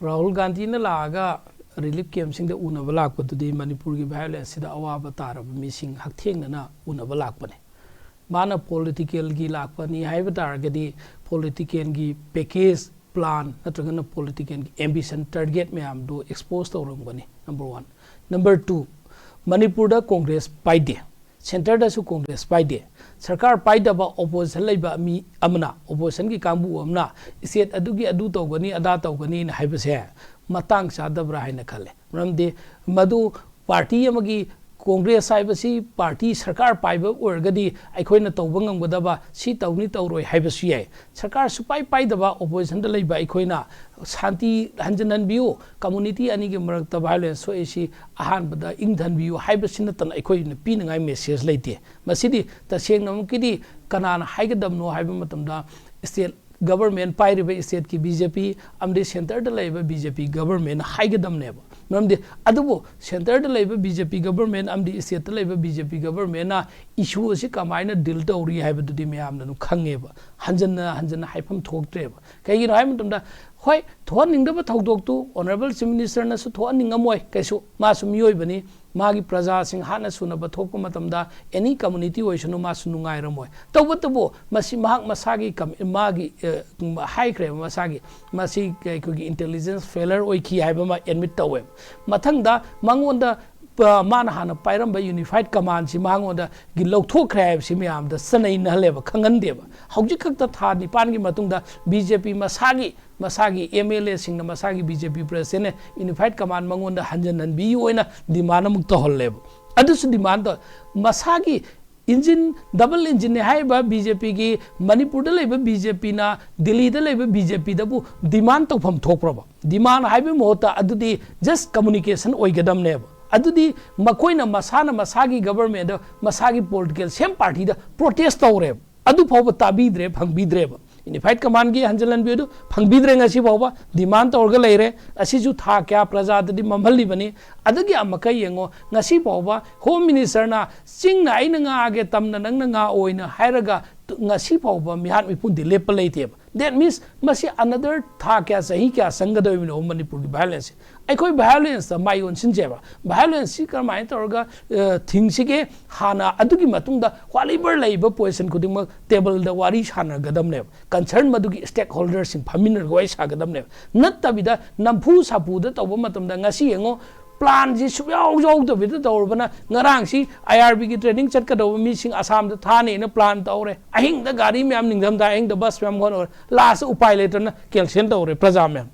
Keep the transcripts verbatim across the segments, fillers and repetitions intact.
ꯔꯥꯍꯨꯜ ꯒꯥꯟꯙꯤꯅ ꯂꯥꯛꯑꯒ ꯔꯤꯂꯤꯐ ꯀꯦꯝꯞꯁꯤꯡꯗ ꯎꯅꯕ ꯂꯥꯛꯄꯗꯨꯗꯤ ꯃꯅꯤꯄꯨꯔꯒꯤ ꯚꯥꯏꯑꯣꯂꯦꯟꯁꯁꯤꯗ ꯑꯋꯥꯕ ꯇꯥꯔꯕ ꯃꯤꯁꯤꯡ ꯍꯛꯊꯦꯡꯅꯅ ꯎꯅꯕ ꯂꯥꯛꯄꯅꯤ꯫ ꯃꯥꯅ ꯄꯣꯂꯤꯇꯤꯀꯦꯜꯒꯤ ꯂꯥꯛꯄꯅꯤ ꯍꯥꯏꯕ ꯇꯥꯔꯒꯗꯤ ꯄꯣꯂꯤꯇꯤꯀꯦꯜꯒꯤ ꯄꯦꯀꯦꯖ ꯄ꯭ꯂꯥꯟ ꯅꯠꯇ꯭ꯔꯒꯅ ꯄꯣꯂꯤꯇꯤꯀꯦꯜꯒꯤ ꯑꯦꯝꯕꯤꯁꯟ ꯇꯥꯔꯒꯦꯠ ꯃꯌꯥꯝꯗꯨ ꯑꯦꯛꯁꯄꯣꯖ ꯇꯧꯔꯝꯒꯅꯤ꯫ Number one. ꯅꯝꯕꯔ ꯇꯨ, ꯃꯅꯤꯄꯨꯔꯗ ꯀꯣꯡꯒ꯭ꯔꯦꯁ ꯄꯥꯏꯗꯦ, ꯁꯦꯟꯇꯔꯗꯁꯨ ꯀꯣꯡꯒ꯭ꯔꯦꯁ ꯄꯥꯏꯗꯦ꯫ ꯁꯔꯀꯥꯔ ꯄꯥꯏꯗꯕ ꯑꯣꯄꯣꯖꯤꯁꯟ ꯂꯩꯕ ꯃꯤ ꯑꯃꯅ, ꯑꯣꯄꯣꯖꯤꯁꯟꯒꯤ ꯀꯥꯡꯕꯨ ꯑꯃꯅ ꯁ꯭ꯇꯦꯠ ꯑꯗꯨꯒꯤ ꯑꯗꯨ ꯇꯧꯒꯅꯤ ꯑꯗꯥ ꯇꯧꯒꯅꯤꯅ ꯍꯥꯏꯕꯁꯦ ꯃꯇꯥꯡ ꯆꯥꯗꯕ꯭ꯔꯥ ꯍꯥꯏꯅ ꯈꯜꯂꯦ꯫ ꯃꯔꯝꯗꯤ ꯃꯗꯨ ꯄꯥꯔꯇꯤ ꯑꯃꯒꯤ, ꯀꯣꯡꯒ꯭ꯔꯦꯁ ꯍꯥꯏꯕꯁꯤ ꯄꯥꯔꯇꯤ ꯁꯔꯀꯥꯔ ꯄꯥꯏꯕ ꯑꯣꯏꯔꯒꯗꯤ ꯑꯩꯈꯣꯏꯅ ꯇꯧꯕ ꯉꯝꯒꯗꯕ, ꯁꯤ ꯇꯧꯅꯤ ꯇꯧꯔꯣꯏ ꯍꯥꯏꯕꯁꯨ ꯌꯥꯏ꯫ ꯁꯔꯀꯥꯔ ꯁꯨꯄꯥꯏ ꯄꯥꯏꯗꯕ ꯑꯣꯄꯣꯖꯤꯁꯟꯗ ꯂꯩꯕ ꯑꯩꯈꯣꯏꯅ ꯁꯥꯟꯇꯤ ꯍꯟꯖꯤꯟꯍꯟꯕꯤꯌꯨ, ꯀꯝꯃꯨꯅꯤꯇꯤ ꯑꯅꯤꯒꯤ ꯃꯔꯛꯇ ꯚꯥꯏꯑꯣꯂꯦꯟꯁ ꯊꯣꯛꯏꯁꯤ ꯑꯍꯥꯟꯕꯗ ꯏꯪꯊꯍꯟꯕꯤꯌꯨ ꯍꯥꯏꯕꯁꯤ ꯅꯠꯇꯅ ꯑꯩꯈꯣꯏꯅ ꯄꯤꯅꯉꯥꯏ ꯃꯦꯁꯦꯖ ꯂꯩꯇꯦ꯫ ꯃꯁꯤꯗꯤ ꯇꯁꯦꯡꯅꯃꯛꯀꯤꯗꯤ ꯀꯅꯥꯅ ꯍꯥꯏꯒꯗꯕꯅꯣ ꯍꯥꯏꯕ ꯃꯇꯝꯗ ꯁ꯭ꯇꯦꯠ ꯒꯕꯔꯃꯦꯟ ꯄꯥꯏꯔꯤꯕ ꯁ꯭ꯇꯦꯠꯀꯤ ꯕꯤ ꯖꯦ ꯄꯤ ꯑꯃꯗꯤ ꯁꯦꯟꯇꯔꯗ ꯂꯩꯔꯤꯕ ꯕꯤ ꯖꯦ ꯄꯤ ꯒꯕꯔꯃꯦꯟꯅ ꯍꯥꯏꯒꯗꯕꯅꯦꯕ꯫ ꯃꯔꯝꯗꯤ ꯑꯗꯨꯕꯨ ꯁꯦꯟꯇꯔꯗ ꯂꯩꯕ ꯕꯤ ꯖꯦ ꯄꯤ ꯒꯕꯔꯃꯦꯟ ꯑꯃꯗꯤ ꯁ꯭ꯇꯦꯠꯇ ꯂꯩꯕ ꯕꯤ ꯖꯦ ꯄꯤ ꯒꯕꯔꯃꯦꯟꯅ ꯏꯁꯨ ꯑꯁꯤ ꯀꯃꯥꯏꯅ ꯗꯤꯜ ꯇꯧꯔꯤ ꯍꯥꯏꯕꯗꯨꯗꯤ ꯃꯌꯥꯝꯅ ꯑꯗꯨꯝ ꯈꯪꯉꯦꯕ꯫ ꯍꯟꯖꯟꯅ ꯍꯟꯖꯟꯅ ꯍꯥꯏꯐꯝ ꯊꯣꯛꯇ꯭ꯔꯦꯕ꯫ ꯀꯩꯒꯤꯅꯣ ꯍꯥꯏꯕ ꯃꯇꯝꯗ, ꯍꯣꯏ, ꯊꯣꯛꯍꯟꯅꯤꯡꯗꯕ ꯊꯧꯗꯣꯛꯇꯨ ꯑꯣꯅꯔꯦꯕꯜ ꯆꯤꯐ ꯃꯤꯅꯤꯁꯇꯔꯅꯁꯨ ꯊꯣꯛꯍꯟꯅꯤꯡꯉꯝꯃꯣꯏ ꯀꯩꯁꯨ, ꯃꯥꯁꯨ ꯃꯤꯑꯣꯏꯕꯅꯤ꯫ ꯃꯥꯒꯤ ꯄ꯭ꯔꯖꯥꯁꯤꯡ ꯍꯥꯠꯅ ꯁꯨꯅꯕ ꯊꯣꯛꯄ ꯃꯇꯝꯗ ꯑꯦꯅꯤ ꯀꯝꯃꯨꯅꯤꯇꯤ ꯑꯣꯏꯁꯅꯨ, ꯃꯥꯁꯨ ꯅꯨꯡꯉꯥꯏꯔꯝꯃꯣꯏ꯫ ꯇꯧꯕꯇꯕꯨ ꯃꯁꯤ ꯃꯍꯥꯛ ꯃꯁꯥꯒꯤ ꯀꯝ-, ꯃꯥꯒꯤ, ꯑ, ꯍꯥꯏꯈ꯭ꯔꯦꯕ, ꯃꯁꯥꯒꯤ, ꯃꯁꯤ ꯑꯩꯈꯣꯏꯒꯤ ꯏꯟꯇꯦꯂꯤꯖꯦꯟꯁ ꯐꯦꯂꯔ ꯑꯣꯏꯈꯤ ꯍꯥꯏꯕ ꯑꯃ ꯑꯦꯗꯃꯤꯠ ꯇꯧꯋꯦꯕ꯫ ꯃꯊꯪꯗ ꯃꯉꯣꯟꯗ, ꯑ, ꯃꯥꯅ ꯍꯥꯟꯅ ꯄꯥꯏꯔꯝꯕ ꯌꯨꯅꯤꯐꯥꯏꯠ ꯀꯃꯥꯟꯁꯤ ꯃꯉꯣꯟꯗꯒꯤ ꯂꯧꯊꯣꯛꯈ꯭ꯔꯦ ꯍꯥꯏꯕꯁꯤ ꯃꯌꯥꯝꯗ ꯆꯅꯩꯅꯍꯜꯂꯦꯕ, ꯈꯪꯍꯟꯗꯦꯕ꯫ ꯍꯧꯖꯤꯛ ꯈꯛꯇ ꯊꯥ ꯅꯤꯄꯥꯟꯒꯤ ꯃꯇꯨꯡꯗ ꯕꯤ ꯖꯦ ꯄꯤ ꯃꯁꯥꯒꯤ, ꯃꯁꯥꯒꯤ ꯑꯦꯝ ꯑꯦꯜ ꯑꯦꯁꯤꯡꯅ ꯃꯁꯥꯒꯤ ꯕꯤ ꯖꯦ ꯄꯤ ꯄ꯭ꯔꯦꯁꯤꯗꯦꯟꯅ ꯌꯨꯅꯤꯐꯥꯏꯠ ꯀꯃꯥꯟ ꯃꯉꯣꯟꯗ ꯍꯟꯖꯤꯟꯍꯟꯕꯤꯌꯨ ꯑꯣꯏꯅ ꯗꯤꯃꯥꯟ ꯑꯃꯨꯛ ꯇꯧꯍꯜꯂꯦꯕ꯫ ꯑꯗꯨꯁꯨ ꯗꯤꯃꯥꯟ ꯇꯧ-, ꯃꯁꯥꯒꯤ ꯏꯟꯖꯤꯟ, ꯗꯕꯜ ꯏꯟꯖꯤꯟꯅꯤ ꯍꯥꯏꯔꯤꯕ ꯕꯤ ꯖꯦ ꯄꯤꯒꯤ, ꯃꯅꯤꯄꯨꯔꯗ ꯂꯩꯕ ꯕꯤ ꯖꯦ ꯄꯤꯅ ꯗꯤꯜꯂꯤꯗ ꯂꯩꯕ ꯕꯤ ꯖꯦ ꯄꯤꯗꯕꯨ ꯗꯤꯃꯥꯟ ꯇꯧꯐꯝ ꯊꯣꯛꯄ꯭ꯔꯕ? ꯗꯤꯃꯥꯟ ꯍꯥꯏꯕꯒꯤ ꯃꯍꯨꯠꯇ ꯑꯗꯨꯗꯤ ꯖꯁ ꯀꯝꯃꯨꯅꯤꯀꯦꯁꯟ ꯑꯣꯏꯒꯗꯕꯅꯦꯕ꯫ ꯑꯗꯨꯗꯤ ꯃꯈꯣꯏꯅ ꯃꯁꯥꯅ ꯃꯁꯥꯒꯤ ꯒꯕꯔꯃꯦꯟꯗ, ꯃꯁꯥꯒꯤ ꯄꯣꯂꯤꯇꯤꯀꯦꯜ ꯁꯦꯝ ꯄꯥꯔꯇꯤꯗ ꯄ꯭ꯔꯣꯇꯦꯁ ꯇꯧꯔꯦꯕ꯫ ꯑꯗꯨ ꯐꯥꯎꯕ ꯇꯥꯕꯤꯗ꯭ꯔꯦ, ꯐꯪꯕꯤꯗ꯭ꯔꯦꯕ꯫ ꯌꯨꯅꯤꯐꯥꯏꯠ ꯀꯃꯥꯟꯒꯤ ꯍꯟꯖꯤꯜꯍꯟꯕꯤꯌꯨ ꯑꯗꯨ ꯐꯪꯕꯤꯗ꯭ꯔꯦ ꯉꯁꯤ ꯐꯥꯎꯕ꯫ ꯗꯤꯃꯥꯟ ꯇꯧꯔꯒ ꯂꯩꯔꯦ꯫ ꯑꯁꯤꯁꯨ ꯊꯥ ꯀꯌꯥ ꯄ꯭ꯔꯖꯥꯗꯗꯤ ꯃꯝꯍꯜꯂꯤꯕꯅꯤ꯫ ꯑꯗꯨꯒꯤ ꯑꯃꯨꯛꯀ ꯌꯦꯡꯉꯣ, ꯉꯁꯤ ꯐꯥꯎꯕ ꯍꯣꯝ ꯃꯤꯅꯤꯁꯇꯔꯅ "ꯆꯤꯡꯅ ꯑꯩꯅ ꯉꯥꯛꯑꯒꯦ, ꯇꯝꯅ ꯅꯪꯅ ꯉꯥꯛꯑꯣꯏꯅ" ꯍꯥꯏꯔꯒ ꯉꯁꯤ ꯐꯥꯎꯕ ꯃꯤꯍꯥꯠ ꯃꯤꯄꯨꯟꯗꯤ ꯂꯦꯞꯄ ꯂꯩꯇꯦꯕ꯫ That means ꯃꯁꯤ another ꯊꯥ ꯀꯌꯥ, ꯆꯍꯤ ꯀꯌꯥ ꯆꯪꯒꯗꯧꯔꯤꯕꯅꯣ ꯃꯅꯤꯄꯨꯔꯒꯤ violence ꯁꯦ? ꯑꯩꯈꯣꯏ violence ꯇ ꯃꯥꯏ ꯑꯣꯟꯁꯤꯟꯁꯦꯕ꯫ Violence ꯁꯤ ꯀꯔꯝꯍꯥꯏꯅ ꯇꯧꯔꯒ, ꯑ, ꯊꯤꯡꯁꯤꯒꯦ? ꯍꯥꯟꯅ ꯑꯗꯨꯒꯤ ꯃꯇꯨꯡꯗ whatever ꯂꯩꯔꯤꯕ position ꯈꯨꯗꯤꯡꯃꯛ table ꯗ ꯋꯥꯔꯤ ꯁꯥꯟꯅꯒꯗꯕꯅꯦꯕ꯫ Concern ꯃꯗꯨꯒꯤ stakeholder ꯁꯤꯡ ꯐꯝꯃꯤꯟꯅꯔꯒ ꯋꯥꯔꯤ ꯁꯥꯒꯗꯕꯅꯦꯕ꯫ ꯅꯠꯇꯕꯤꯗ ꯅꯝꯐꯨ ꯁꯥꯐꯨꯗ ꯇꯧꯕ ꯃꯇꯝꯗ ꯉꯁꯤ ꯌꯦꯡꯉꯣ, plan ꯁꯤ ꯁꯨꯡꯌꯥꯎ ꯌꯥꯎꯗꯕꯤꯗ ꯇꯧꯔꯕꯅ ꯉꯔꯥꯡꯁꯤ I R B ꯒꯤ training ꯆꯠꯀꯗꯧꯕ ꯃꯤꯁꯤꯡ ꯑꯁꯥꯝꯗ ꯊꯥꯅꯦꯅ plan ꯇꯧꯔꯦ꯫ ꯑꯍꯤꯡꯗ ꯒꯥꯔꯤ ꯃꯌꯥꯝ, ꯅꯤꯡꯊꯝꯊꯥ ꯑꯍꯤꯡꯗ bus ꯃꯌꯥꯝ ꯍꯣꯟꯍꯧꯔꯦ꯫ Last ꯎꯄꯥꯏ ꯂꯩꯇꯅ cancel ꯇꯧꯔꯦ ꯄ꯭ꯔꯖꯥ ꯃꯌꯥꯝ꯫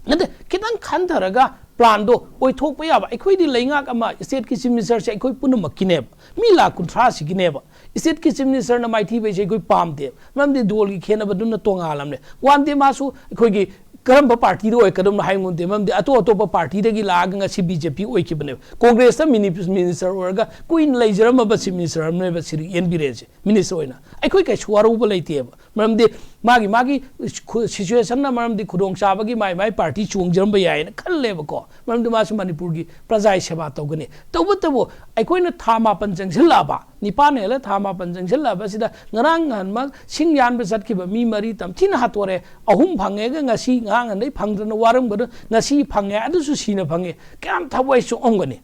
ꯅꯠꯇꯦ, ꯈꯤꯇꯪ ꯈꯟꯊꯔꯒ plan ꯗꯣ ꯑꯣꯏꯊꯣꯛꯄ ꯌꯥꯕ꯫ ꯑꯩꯈꯣꯏꯗꯤ ꯂꯩꯉꯥꯛ ꯑꯃ, state ꯀꯤ chief minister ꯁꯦ ꯑꯩꯈꯣꯏ ꯄꯨꯝꯅꯃꯛꯀꯤꯅꯦꯕ, ꯃꯤ ꯂꯥꯈ ꯀꯨꯟꯊ꯭ꯔꯥ ꯁꯤꯒꯤꯅꯦꯕ꯫ State ꯀꯤ chief minister ꯅ ꯃꯥꯏꯊꯤꯕ ꯍꯥꯏꯁꯦ ꯑꯩꯈꯣꯏ ꯄꯥꯝꯗꯦꯕ, ꯃꯔꯝꯗꯤ ꯗꯣꯜꯒꯤ ꯈꯦꯠꯅꯕꯗꯨꯅ ꯇꯣꯉꯥꯜꯂꯝꯅꯦ꯫ One day ꯃꯥꯁꯨ ꯑꯩꯈꯣꯏꯒꯤ ꯀꯔꯝꯕ party ꯗ ꯑꯣꯏꯔꯛꯀꯗꯕꯅꯣ ꯍꯥꯏ ꯉꯝꯗꯦ, ꯃꯔꯝꯗꯤ ꯑꯇꯣꯞ ꯑꯇꯣꯞꯄ party ꯗꯒꯤ ꯂꯥꯛꯑꯒ ꯉꯁꯤ B J P ꯑꯣꯏꯈꯤꯕꯅꯦꯕ꯫ Congress ꯇ mini-, minister ꯑꯣꯏꯔꯒ ꯀꯨꯏꯅ ꯂꯩꯖꯔꯝꯃꯕ chief minister ꯑꯃꯅꯦꯕ ꯁꯤꯔꯤ ꯑꯦꯟ ꯕꯤꯔꯦꯟꯁꯦ꯫ Minister ꯑꯣꯏꯅ ꯑꯩꯈꯣꯏ ꯀꯩꯁꯨ ꯋꯥꯔꯧꯕ ꯂꯩꯇꯦꯕ, ꯃꯔꯝꯗꯤ ꯃꯥꯒꯤ, ꯃꯥꯒꯤ ꯈꯨ-, situation ꯅ, ꯃꯔꯝꯗꯤ ꯈꯨꯗꯣꯡꯆꯥꯕꯒꯤ ꯃꯥꯏ, ꯃꯥꯏ party ꯆꯣꯡꯖꯔꯝꯕ ꯌꯥꯏꯅ ꯈꯜꯂꯦꯕꯀꯣ, ꯃꯔꯝꯗꯤ ꯃꯥꯁꯨ ꯃꯅꯤꯄꯨꯔꯒꯤ ꯄ꯭ꯔꯖꯥꯒꯤ ꯁꯦꯕꯥ ꯇꯧꯒꯅꯤ꯫ ꯇꯧꯕꯇꯕꯨ ꯑꯩꯈꯣꯏꯅ ꯊꯥ ꯃꯥꯄꯟ ꯆꯪꯁꯤꯜꯂꯛꯑꯕ, ꯅꯤꯄꯥꯟ ꯍꯦꯜꯂ ꯊꯥ ꯃꯥꯄꯟ ꯆꯪꯁꯤꯜꯂꯛꯑꯕꯁꯤꯗ ꯉꯔꯥꯡ ꯅꯍꯥꯟꯃꯛ ꯁꯤꯡ ꯌꯥꯟꯕ ꯆꯠꯈꯤꯕ ꯃꯤ ꯃꯔꯤ ꯇꯝꯊꯤꯅ ꯍꯥꯠꯇꯣꯔꯦ, ꯑꯍꯨꯝ ꯐꯪꯉꯦꯒ ꯉꯁꯤ ꯉꯔꯥꯡ ꯅꯍꯥꯟꯗꯩ ꯐꯪꯗꯅ ꯋꯥꯔꯝꯕꯗꯣ ꯉꯁꯤ ꯐꯪꯉꯦ, ꯑꯗꯨꯁꯨ ꯁꯤꯅ ꯐꯪꯉꯦ꯫ ꯀꯌꯥꯝ ꯊꯋꯥꯏ ꯆꯣꯛꯑꯝꯒꯅꯤ?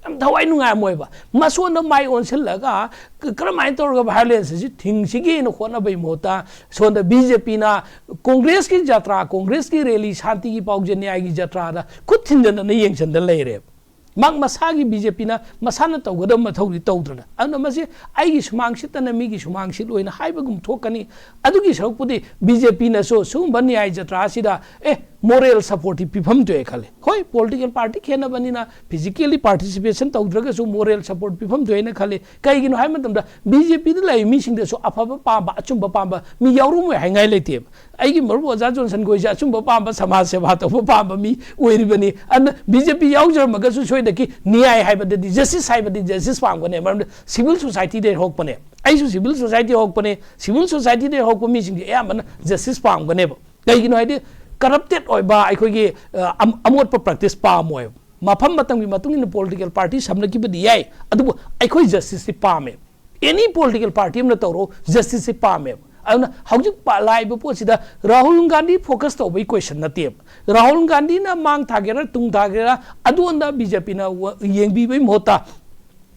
ꯌꯥꯝ ꯊꯋꯥꯏ ꯅꯨꯡꯉꯥꯏꯔꯝꯃꯣꯏꯕ꯫ ꯃꯁꯣꯟꯗ ꯃꯥꯏ ꯑꯣꯟꯁꯤꯜꯂꯒ ꯀ-, ꯀꯔꯝꯍꯥꯏꯅ ꯇꯧꯔꯒ violence ꯑꯁꯤ ꯊꯤꯡꯁꯤꯒꯦꯅ ꯍꯣꯠꯅꯕꯒꯤ ꯃꯍꯨꯠꯇ ꯁꯣꯝꯗ B J P ꯅ Congress ꯀꯤ ꯖꯇ꯭ꯔꯥ, Congress ꯀꯤ rally, ꯁꯥꯟꯇꯤꯒꯤ ꯄꯥꯎꯖꯦꯜ, ꯅ꯭ꯌꯥꯏꯒꯤ ꯖꯇ꯭ꯔꯥꯗ ꯈꯨꯠ ꯊꯤꯟꯖꯤꯟꯗꯅ ꯌꯦꯡꯁꯤꯟꯗ ꯂꯩꯔꯦꯕ꯫ ꯃꯥ ꯃꯁꯥꯒꯤ B J P ꯅ ꯃꯁꯥꯅ ꯇꯧꯒꯗꯕ ꯃꯊꯧꯗꯤ ꯇꯧꯗ꯭ꯔꯅ꯫ ꯑꯗꯨꯅ ꯃꯁꯤ ꯑꯩꯒꯤ ꯁꯨꯃꯥꯡ ꯁꯤꯠꯇꯅ ꯃꯤꯒꯤ ꯁꯨꯃꯥꯡ ꯁꯤꯠꯂꯣꯏꯅ ꯍꯥꯏꯕꯒꯨꯝ ꯊꯣꯛꯀꯅꯤ꯫ ꯑꯗꯨꯒꯤ ꯁꯔꯨꯛꯄꯨꯗꯤ B J P ꯅꯁꯨ ꯁꯤꯒꯨꯝꯕ ꯅ꯭ꯌꯥꯏ ꯖꯇ꯭ꯔꯥ ꯑꯁꯤꯗ, ꯑꯦ, moral support ꯇꯤ ꯄꯤꯐꯝ ꯊꯣꯛꯑꯦ ꯈꯜꯂꯦ꯫ ꯍꯣꯏ, political party ꯈꯦꯠꯅꯕꯅꯤꯅ physically participation ꯇꯧꯗ꯭ꯔꯒꯁꯨ moral support ꯄꯤꯐꯝ ꯊꯣꯛꯑꯦꯅ ꯈꯜꯂꯤ꯫ ꯀꯩꯒꯤꯅꯣ ꯍꯥꯏꯕ ꯃꯇꯝꯗ B J P ꯗ ꯂꯩꯔꯤꯕ ꯃꯤꯁꯤꯡꯗꯁꯨ ꯑꯐꯕ ꯄꯥꯝꯕ, ꯑꯆꯨꯝꯕ ꯄꯥꯝꯕ ꯃꯤ ꯌꯥꯎꯔꯝꯃꯣꯏ ꯍꯥꯏꯉꯥꯏ ꯂꯩꯇꯦꯕ꯫ ꯑꯩꯒꯤ ꯃꯔꯨꯞ ꯑꯣꯖꯥ ꯖꯣꯟꯁꯟ ꯈꯣꯏꯁꯦ ꯑꯆꯨꯝꯕ ꯄꯥꯝꯕ, ꯁꯃꯥꯖ ꯁꯦꯕꯥ ꯇꯧꯕ ꯄꯥꯝꯕ ꯃꯤ ꯑꯣꯏꯔꯤꯕꯅꯤ꯫ ꯑꯗꯨꯅ B J P ꯌꯥꯎꯖꯔꯝꯃꯒꯁꯨ ꯁꯣꯏꯗꯅꯀꯤ ꯅ꯭ꯌꯥꯏ ꯍꯥꯏꯕꯗꯗꯤ, justice ꯍꯥꯏꯕꯗꯤ justice ꯄꯥꯝꯒꯅꯤ, ꯃꯔꯝꯗꯤ civil society ꯗꯩ ꯍꯧꯔꯛꯄꯅꯦ꯫ ꯑꯩꯁꯨ civil society ꯍꯧꯔꯛꯄꯅꯦ꯫ Civil society ꯗꯩ ꯍꯧꯔꯛꯄ ꯃꯤꯁꯤꯡꯁꯦ ꯑꯌꯥꯝꯕꯅ justice ꯄꯥꯝꯒꯅꯦꯕ꯫ ꯀꯩꯒꯤꯅꯣ ꯍꯥꯏꯗꯤ corrupted ꯑꯣꯏꯕ ꯑꯩꯈꯣꯏꯒꯤ, ꯑ, ꯑꯝ-, ꯑꯃꯣꯠꯄ practice ꯄꯥꯝꯃꯣꯏꯕ꯫ ꯃꯐꯝ ꯃꯇꯝꯒꯤ ꯃꯇꯨꯡ ꯏꯟꯅ political party ꯁꯝꯅꯈꯤꯕꯗꯤ ꯌꯥꯏ, ꯑꯗꯨꯕꯨ ꯑꯩꯈꯣꯏ justice ꯇꯤ ꯄꯥꯝꯃꯦ꯫ ꯑꯦꯅꯤ ꯄꯣꯂꯤꯇꯤꯀꯦꯜ ꯄꯥꯔꯇꯤ ꯑꯃꯅ ꯇꯧꯔꯣ, ꯖꯁꯇꯤꯁꯁꯦ ꯄꯥꯝꯃꯦꯕ꯫ ꯑꯗꯨꯅ ꯍꯧꯖꯤꯛ ꯄ-, ꯂꯥꯛꯏꯕ ꯄꯣꯠꯁꯤꯗ ꯔꯥꯍꯨꯜ ꯒꯥꯟꯙꯤ ꯐꯣꯀꯁ ꯇꯧꯕꯒꯤ ꯀꯣꯏꯁꯟ ꯅꯠꯇꯦꯕ꯫ ꯔꯥꯍꯨꯜ ꯒꯥꯟꯙꯤꯅ ꯃꯥꯡ ꯊꯥꯒꯦꯔꯥ ꯇꯨꯡ ꯊꯥꯒꯦꯔꯥ ꯑꯗꯨ ꯑꯟꯗ ꯕꯤ ꯖꯦ ꯄꯤꯅ ꯋ-, ꯌꯦꯡꯕꯤꯕꯒꯤ ꯃꯍꯨꯠꯇ,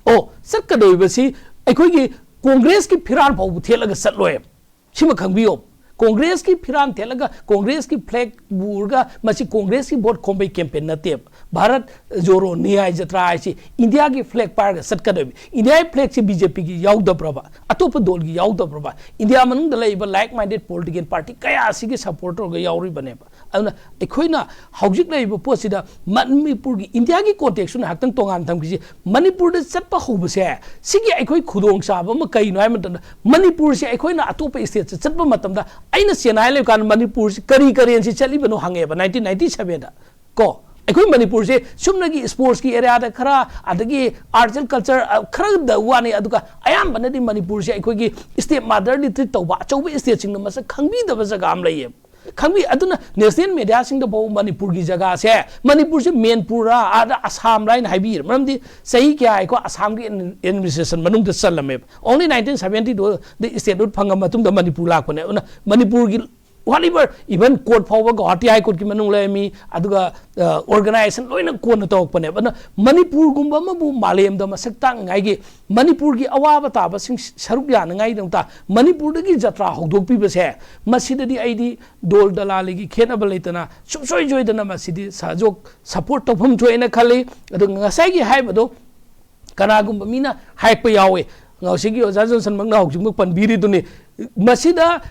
ꯑꯣ, ꯆꯠꯀꯗꯧꯔꯤꯕꯁꯤ ꯑꯩꯈꯣꯏꯒꯤ ꯀꯣꯡꯒ꯭ꯔꯦꯁꯀꯤ ꯐꯤꯔꯥꯜ ꯐꯥꯎꯕ ꯊꯦꯠꯂꯒ ꯆꯠꯂꯣꯏ꯫ ꯁꯤꯃ ꯈꯪꯕꯤꯌꯣ꯫ ꯀꯣꯡꯒ꯭ꯔꯦꯁꯀꯤ ꯐꯤꯔꯥꯜ ꯊꯦꯠꯂꯒ ꯀꯣꯡꯒ꯭ꯔꯦꯁꯀꯤ ꯐ꯭ꯂꯦꯒ ꯄꯨꯔꯒ ꯃꯁꯤ ꯀꯣꯡꯒ꯭ꯔꯦꯁꯀꯤ ꯚꯣꯠ ꯈꯣꯝꯕꯩ ꯀꯦꯝꯄꯦꯟ ꯅꯠꯇꯦꯕ꯫ ꯚꯥꯔꯠ ꯖꯣꯔꯣ ꯅ꯭ꯌꯥꯌ ꯖꯇ꯭ꯔꯥ ꯍꯥꯏꯁꯤ ꯏꯟꯗꯤꯌꯥꯒꯤ ꯐ꯭ꯂꯦꯒ ꯄꯥꯏꯔꯒ ꯆꯠꯀꯗꯣꯏꯕ꯫ ꯏꯟꯗꯤꯌꯥꯒꯤ ꯐ꯭ꯂꯦꯒꯁꯤ ꯕꯤ ꯖꯦ ꯄꯤꯒꯤ ꯌꯥꯎꯗꯕ꯭ꯔꯕ? ꯑꯇꯣꯞꯄ ꯗꯣꯜꯒꯤ ꯌꯥꯎꯗꯕ꯭ꯔꯕ? ꯏꯟꯗꯤꯌꯥ ꯃꯅꯨꯡꯗ ꯂꯩꯔꯤꯕ ꯂꯥꯏꯛ ꯃꯥꯏꯟꯗꯦꯗ ꯄꯣꯂꯤꯇꯤꯀꯦꯜ ꯄꯥꯔꯇꯤ ꯀꯌꯥ ꯑꯁꯤꯒꯤ ꯁꯄꯣꯔꯠ ꯇꯧꯔꯒ ꯌꯥꯎꯔꯤꯕꯅꯦꯕ꯫ ꯑꯗꯨꯅ ꯑꯩꯈꯣꯏꯅ ꯍꯧꯖꯤꯛ ꯂꯩꯔꯤꯕ ꯄꯣꯠꯁꯤꯗ ꯃꯅꯤꯄꯨꯔꯒꯤ, ꯏꯟꯗꯤꯌꯥꯒꯤ ꯀꯣꯟꯇꯦꯛꯁꯁꯨ ꯉꯥꯏꯍꯥꯛꯇꯪ ꯇꯣꯉꯥꯟꯅ ꯊꯝꯈꯤꯁꯤ꯫ ꯃꯅꯤꯄꯨꯔꯗ ꯆꯠꯄ ꯍꯧꯕꯁꯦ, ꯁꯤꯒꯤ ꯑꯩꯈꯣꯏ ꯈꯨꯗꯣꯡꯆꯥꯕ ꯑꯃ ꯀꯩꯅꯣ ꯍꯥꯏꯕ ꯃꯇꯝꯗ, ꯃꯅꯤꯄꯨꯔꯁꯦ ꯑꯩꯈꯣꯏꯅ ꯑꯇꯣꯞꯄ ꯁ꯭ꯇꯦꯠꯁ ꯆꯠꯄ ꯃꯇꯝꯗ, ꯑꯩꯅ ꯆꯦꯟꯅꯥꯏ ꯂꯩꯕ ꯀꯥꯟꯗ ꯃꯅꯤꯄꯨꯔꯁꯤ ꯀꯔꯤ ꯀꯔꯦꯟꯁꯤ ꯆꯠꯂꯤꯕꯅꯣ ꯍꯪꯉꯦꯕ ꯅꯥꯏꯟꯇꯤꯟ ꯅꯥꯏꯟꯇꯤ ꯁꯕꯦꯟꯗ꯫ ꯀꯣ, ꯑꯩꯈꯣꯏ ꯃꯅꯤꯄꯨꯔꯁꯦ ꯁꯨꯞꯅꯒꯤ ꯁ꯭ꯄꯣꯔꯠꯁꯀꯤ ꯑꯦꯔꯤꯌꯥꯗ ꯈꯔ, ꯑꯗꯒꯤ ꯑꯥꯔꯠꯁ ꯑꯦꯟ ꯀꯜꯆꯔ, ꯑ, ꯈꯔꯗ ꯋꯥꯅꯤ, ꯑꯗꯨꯒ ꯑꯌꯥꯝꯕꯅꯗꯤ ꯃꯅꯤꯄꯨꯔꯁꯦ ꯑꯩꯈꯣꯏꯒꯤ ꯁ꯭ꯇꯦꯞ ꯃꯥꯗꯔꯗꯤ ꯇ꯭ꯔꯤꯠ ꯇꯧꯕ, ꯑꯆꯧꯕ ꯁ꯭ꯇꯦꯠꯁꯤꯡꯅ ꯃꯁꯛ ꯈꯪꯕꯤꯗꯕ ꯖꯒꯥ ꯑꯃ ꯂꯩꯌꯦꯕ꯫ ꯈꯪꯕꯤ, ꯑꯗꯨꯅ ꯅꯦꯁꯅꯦꯜ ꯃꯦꯗꯤꯌꯥꯁꯤꯡꯗ ꯐꯥꯎꯕ ꯃꯅꯤꯄꯨꯔꯒꯤ ꯖꯒꯥꯁꯦ, ꯃꯅꯤꯄꯨꯔꯁꯦ ꯃꯦꯟꯄꯨꯔ, ꯑꯥꯗ ꯑꯁꯥꯝ ꯂꯥꯏꯅ ꯍꯥꯏꯕꯤꯔꯦ꯫ ꯃꯔꯝꯗꯤ ꯆꯍꯤ ꯀꯌꯥ ꯑꯩꯈꯣꯏ ꯑꯁꯥꯝꯒꯤ ꯑꯦꯗꯃꯤꯅꯤꯁꯇ꯭ꯔꯦꯁꯟ ꯃꯅꯨꯡꯗ ꯆꯜꯂꯝꯃꯦꯕ꯫ ꯑꯣꯡꯂꯤ ꯅꯥꯏꯟꯇꯤꯟ ꯁꯕꯦꯟꯇꯤꯗꯨꯗ ꯁ꯭ꯇꯦꯠꯍꯨꯗ ꯐꯪꯉ ꯃꯇꯨꯡꯗ ꯃꯅꯤꯄꯨꯔ ꯂꯥꯛꯄꯅꯦ꯫ ꯑꯗꯨꯅ ꯃꯅꯤꯄꯨꯔꯒꯤ whatever, even court ꯐꯥꯎꯕ ꯒꯧꯍꯥꯇꯤ ꯍꯥꯏ ꯀꯣꯔꯠꯀꯤ ꯃꯅꯨꯡ ꯂꯩꯔꯝꯃꯤ, ꯑꯗꯨꯒ, ꯑ, ꯑꯣꯔꯒꯅꯥꯏꯖꯦꯁꯟ ꯂꯣꯏꯅ ꯀꯣꯟꯅ ꯇꯧꯔꯛꯄꯅꯦꯕ꯫ ꯑꯗꯨꯅ ꯃꯅꯤꯄꯨꯔꯒꯨꯝꯕ ꯑꯃꯕꯨ ꯃꯥꯂꯦꯝꯗ ꯃꯁꯛ ꯇꯥꯛꯅꯉꯥꯏꯒꯤ, ꯃꯅꯤꯄꯨꯔꯒꯤ ꯑꯋꯥꯕ ꯇꯥꯕꯁꯤꯡ ꯁꯔꯨꯛ ꯌꯥꯅꯉꯥꯏꯒꯤꯗꯃꯛꯇ ꯃꯅꯤꯄꯨꯔꯗꯒꯤ ꯖꯇ꯭ꯔꯥ ꯍꯧꯗꯣꯛꯄꯤꯕꯁꯦ, ꯃꯁꯤꯗꯗꯤ ꯑꯩꯗꯤ ꯗꯣꯜ ꯗꯂꯥꯂꯤꯒꯤ ꯈꯦꯠꯅꯕ ꯂꯩꯇꯅ ꯁꯨꯡꯁꯣꯏ ꯁꯣꯏꯗꯅ ꯃꯁꯤꯗꯤ ꯁꯍꯖꯣꯛ ꯁꯄꯣꯔꯠ ꯇꯧꯐꯝ ꯊꯣꯛꯑꯦꯅ ꯈꯜꯂꯤ꯫ ꯑꯗꯨꯒ ꯉꯁꯥꯏꯒꯤ ꯍꯥꯏꯕꯗꯣ ꯀꯅꯥꯒꯨꯝꯕ ꯃꯤꯅ ꯍꯥꯏꯔꯛꯄ ꯌꯥꯎꯋꯤ, ꯉꯁꯤꯒꯤ ꯑꯣꯖꯥ ꯖꯣꯟꯁꯟꯃꯛꯅ ꯍꯧꯖꯤꯛꯃꯛ ꯄꯟꯕꯤꯔꯤꯗꯨꯅꯤ, ꯃꯁꯤꯗ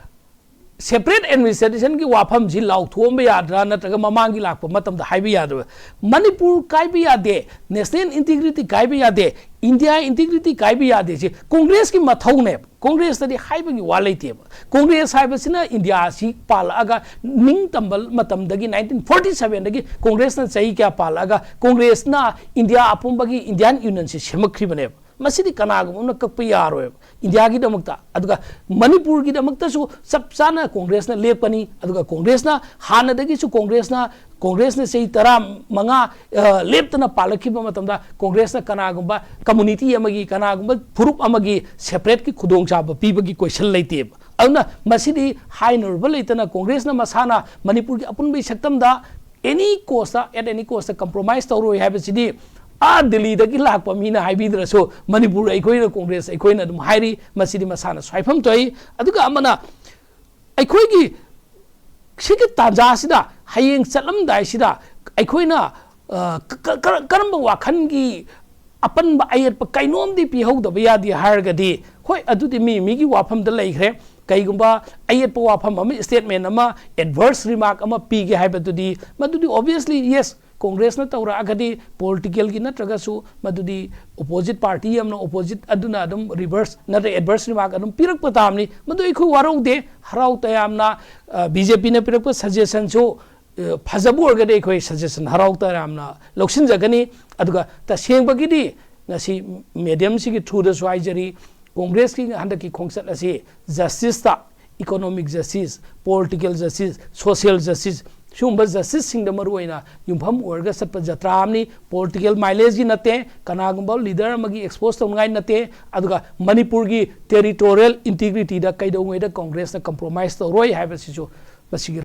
ꯁꯦꯄꯔꯦꯠ ꯑꯦꯗꯃꯤꯅꯤꯁꯇ꯭ꯔꯦꯁꯟꯒꯤ ꯋꯥꯐꯝꯁꯤ ꯂꯥꯎꯊꯣꯛꯑꯝꯕ ꯌꯥꯗ꯭ꯔꯥ, ꯅꯠꯇ꯭ꯔꯒ ꯃꯃꯥꯡꯒꯤ ꯂꯥꯛꯄ ꯃꯇꯝꯗ ꯍꯥꯏꯕ ꯌꯥꯗ꯭ꯔꯥ? ꯃꯅꯤꯄꯨꯔ ꯀꯥꯏꯕ ꯌꯥꯗꯦ, ꯅꯦꯁꯅꯦꯜ ꯏꯟꯇꯤꯒ꯭ꯔꯤꯇꯤ ꯀꯥꯏꯕ ꯌꯥꯗꯦ, ꯏꯟꯗꯤꯌꯥ ꯏꯟꯇꯤꯒ꯭ꯔꯤꯇꯤ ꯀꯥꯏꯕ ꯌꯥꯗꯦ, ꯁꯤ ꯀꯣꯡꯒ꯭ꯔꯦꯁꯀꯤ ꯃꯊꯧꯅꯦꯕ꯫ ꯀꯣꯡꯒ꯭ꯔꯦꯁꯇꯗꯤ ꯍꯥꯏꯕꯒꯤ ꯋꯥ ꯂꯩꯇꯦꯕ꯫ ꯀꯣꯡꯒ꯭ꯔꯦꯁ ꯍꯥꯏꯕꯁꯤꯅ ꯏꯟꯗꯤꯌꯥ ꯑꯁꯤ ꯄꯥꯜꯂꯛꯑꯒ, ꯅꯤꯡꯇꯝꯕ ꯃꯇꯝꯗꯒꯤ, ꯅꯥꯏꯟꯇꯤꯟ ꯐꯣꯔꯇꯤ ꯁꯕꯦꯟꯗꯒꯤ ꯀꯣꯡꯒ꯭ꯔꯦꯁꯅ ꯆꯍꯤ ꯀꯌꯥ ꯄꯥꯜꯂꯛꯑꯒ, ꯀꯣꯡꯒ꯭ꯔꯦꯁꯅ ꯏꯟꯗꯤꯌꯥ ꯑꯄꯨꯝꯕꯒꯤ ꯏꯟꯗꯤꯌꯥꯟ ꯌꯨꯅꯤꯌꯟꯁꯤ ꯁꯦꯝꯃꯛꯈ꯭ꯔꯤꯕꯅꯦꯕ꯫ ꯃꯁꯤꯗꯤ ꯀꯅꯥꯒꯨꯝꯕ ꯑꯃꯅ ꯀꯛꯄ ꯌꯥꯔꯣꯏꯕ ꯏꯟꯗꯤꯌꯥꯒꯤꯗꯃꯛꯇ꯫ ꯑꯗꯨꯒ ꯃꯅꯤꯄꯨꯔꯒꯤꯗꯃꯛꯇꯁꯨ ꯆꯞ ꯆꯥꯅ ꯀꯣꯡꯒ꯭ꯔꯦꯁꯅ ꯂꯦꯞꯀꯅꯤ꯫ ꯑꯗꯨꯒ ꯀꯣꯡꯒ꯭ꯔꯦꯁꯅ ꯍꯥꯟꯅꯗꯒꯤꯁꯨ ꯀꯣꯡꯒ꯭ꯔꯦꯁꯅ ꯀꯣꯡꯒ꯭ꯔꯦꯁꯅ ꯆꯍꯤ ꯇꯔꯥ ꯃꯉꯥ, ꯑ, ꯂꯦꯞꯇꯅ ꯄꯥꯜꯂꯛꯈꯤꯕ ꯃꯇꯝꯗ ꯀꯣꯡꯒ꯭ꯔꯦꯁꯅ ꯀꯅꯥꯒꯨꯝꯕ ꯀꯝꯃꯨꯅꯤꯇꯤ ꯑꯃꯒꯤ, ꯀꯅꯥꯒꯨꯝꯕ ꯐꯨꯔꯨꯞ ꯑꯃꯒꯤ ꯁꯦꯄꯔꯦꯠꯀꯤ ꯈꯨꯗꯣꯡꯆꯥꯕ ꯄꯤꯕꯒꯤ ꯀꯣꯏꯁꯟ ꯂꯩꯇꯦꯕ꯫ ꯑꯗꯨꯅ ꯃꯁꯤꯗꯤ ꯍꯥꯏꯅꯔꯨꯕ ꯂꯩꯇꯅ ꯀꯣꯡꯒ꯭ꯔꯦꯁꯅ ꯃꯁꯥꯅ ꯃꯅꯤꯄꯨꯔꯒꯤ ꯑꯄꯨꯟꯕꯒꯤ ꯁꯛꯇꯝꯗ ꯑꯦꯅꯤ ꯀꯣꯁꯇ, ꯑꯦꯠ ꯑꯦꯅꯤ ꯀꯣꯁꯇ ꯀꯝꯄ꯭ꯔꯣꯃꯥꯏꯁ ꯇꯧꯔꯣꯏ ꯍꯥꯏꯕꯁꯤꯗꯤ ꯑꯥ ꯗꯤꯜꯂꯤꯗꯒꯤ ꯂꯥꯛꯄ ꯃꯤꯅ ꯍꯥꯏꯕꯤꯗ꯭ꯔꯁꯨ ꯃꯅꯤꯄꯨꯔ ꯑꯩꯈꯣꯏꯅ ꯀꯣꯡꯒ꯭ꯔꯦꯁ ꯑꯩꯈꯣꯏꯅ ꯑꯗꯨꯝ ꯍꯥꯏꯔꯤ꯫ ꯃꯁꯤꯗꯤ ꯃꯁꯥꯅ ꯁ꯭ꯋꯥꯏꯐꯝ ꯊꯣꯛꯏ꯫ ꯑꯗꯨꯒ ꯑꯃꯅ ꯑꯩꯈꯣꯏꯒꯤ ꯁꯤꯒꯤ ꯇꯥꯟꯖꯥꯁꯤꯗ ꯍꯌꯦꯡ ꯆꯠꯂꯝꯗꯥꯏꯁꯤꯗ ꯑꯩꯈꯣꯏꯅ, ꯑ, ꯀ-, ꯀ-, ꯀꯔꯝꯕ ꯋꯥꯈꯜꯒꯤ ꯑꯄꯟꯕ ꯑꯌꯦꯠꯄ ꯀꯩꯅꯣꯝꯗꯤ ꯄꯤꯍꯧꯗꯕ ꯌꯥꯗꯦ ꯍꯥꯏꯔꯒꯗꯤ, ꯍꯣꯏ, ꯑꯗꯨꯗꯤ ꯃꯤ ꯃꯤꯒꯤ ꯋꯥꯐꯝꯗ ꯂꯩꯈ꯭ꯔꯦ꯫ ꯀꯩꯒꯨꯝꯕ ꯑꯌꯦꯠꯄ ꯋꯥꯐꯝ ꯑꯃ, ꯁ꯭ꯇꯦꯠꯃꯦꯟ ꯑꯃ, ꯑꯦꯗꯚꯔꯁ ꯔꯤꯃꯥꯔꯛ ꯑꯃ ꯄꯤꯒꯦ ꯍꯥꯏꯕꯗꯨꯗꯤ, ꯃꯗꯨꯗꯤ ꯑꯣꯕꯤꯌꯁꯂꯤ, ꯌꯦꯁ, ꯀꯣꯡꯒ꯭ꯔꯦꯁꯅ ꯇꯧꯔꯛꯑꯒꯗꯤ ꯄꯣꯂꯤꯇꯤꯀꯦꯜꯒꯤ ꯅꯠꯇ꯭ꯔꯒꯁꯨ ꯃꯗꯨꯗꯤ ꯑꯣꯄꯣꯖꯤꯠ ꯄꯥꯔꯇꯤ ꯑꯃꯅ ꯑꯣꯄꯣꯖꯤꯠ ꯑꯗꯨꯅ ꯑꯗꯨꯝ ꯔꯤꯚꯔꯁ ꯅꯠꯇ꯭ꯔꯒ ꯑꯦꯗꯚꯔꯁ ꯔꯤꯃꯥꯔꯛ ꯑꯗꯨꯝ ꯄꯤꯔꯛꯄ ꯇꯥꯕꯅꯤ꯫ ꯃꯗꯨ ꯑꯩꯈꯣꯏ ꯋꯥꯔꯧꯗꯦ, ꯍꯔꯥꯎ ꯇꯌꯥꯝꯅ, ꯑ, ꯕꯤ ꯖꯦ ꯄꯤꯅ ꯄꯤꯔꯛꯄ ꯁꯖꯦꯁꯟꯁꯨ, ꯑ, ꯐꯖꯕ ꯑꯣꯏꯔꯒꯗꯤ ꯑꯩꯈꯣꯏ ꯁꯖꯦꯁꯟ ꯍꯔꯥꯎ ꯇꯌꯥꯝꯅ ꯂꯧꯁꯤꯟꯖꯒꯅꯤ꯫ ꯑꯗꯨꯒ ꯇꯁꯦꯡꯕꯒꯤꯗꯤ ꯉꯁꯤ ꯃꯦꯗꯤꯌꯝꯁꯤꯒꯤ ꯊ꯭ꯔꯨꯗꯁꯨ ꯍꯥꯏꯖꯔꯤ, ꯀꯣꯡꯒ꯭ꯔꯦꯁꯀꯤ ꯍꯟꯗꯛꯀꯤ ꯈꯣꯡꯆꯠ ꯑꯁꯤ ꯖꯁꯇꯤꯁꯇ, economic justice, political justice, social justice, ꯁꯤꯒꯨꯝꯕ ꯖꯁꯇꯤꯁꯁꯤꯡꯗ ꯃꯔꯨꯑꯣꯏꯅ ꯌꯨꯝꯐꯝ ꯑꯣꯏꯔꯒ ꯆꯠꯄ ꯖꯇ꯭ꯔꯥ ꯑꯃꯅꯤ꯫ ꯄꯣꯂꯤꯇꯤꯀꯦꯜ ꯃꯥꯏꯂꯦꯖꯀꯤ ꯅꯠꯇꯦ, ꯀꯅꯥꯒꯨꯝꯕ ꯂꯤꯗꯔ ꯑꯃꯒꯤ ꯑꯦꯛꯁꯄꯣꯖ ꯇꯧꯅꯤꯡꯉꯥꯏ ꯅꯠꯇꯦ꯫ ꯑꯗꯨꯒ ꯃꯅꯤꯄꯨꯔꯒꯤ ꯇꯦꯔꯤꯇꯣꯔꯤꯌꯦꯜ ꯏꯟꯇꯤꯒ꯭ꯔꯤꯇꯤꯗ ꯀꯩꯗꯧꯉꯩꯗ ꯀꯣꯡꯒ꯭ꯔꯦꯁꯅ ꯀꯝꯄ꯭ꯔꯣꯃꯥꯏꯁ ꯇꯧꯔꯣꯏ ꯍꯥꯏꯕꯁꯤꯁꯨ ꯃꯁꯤꯒꯤ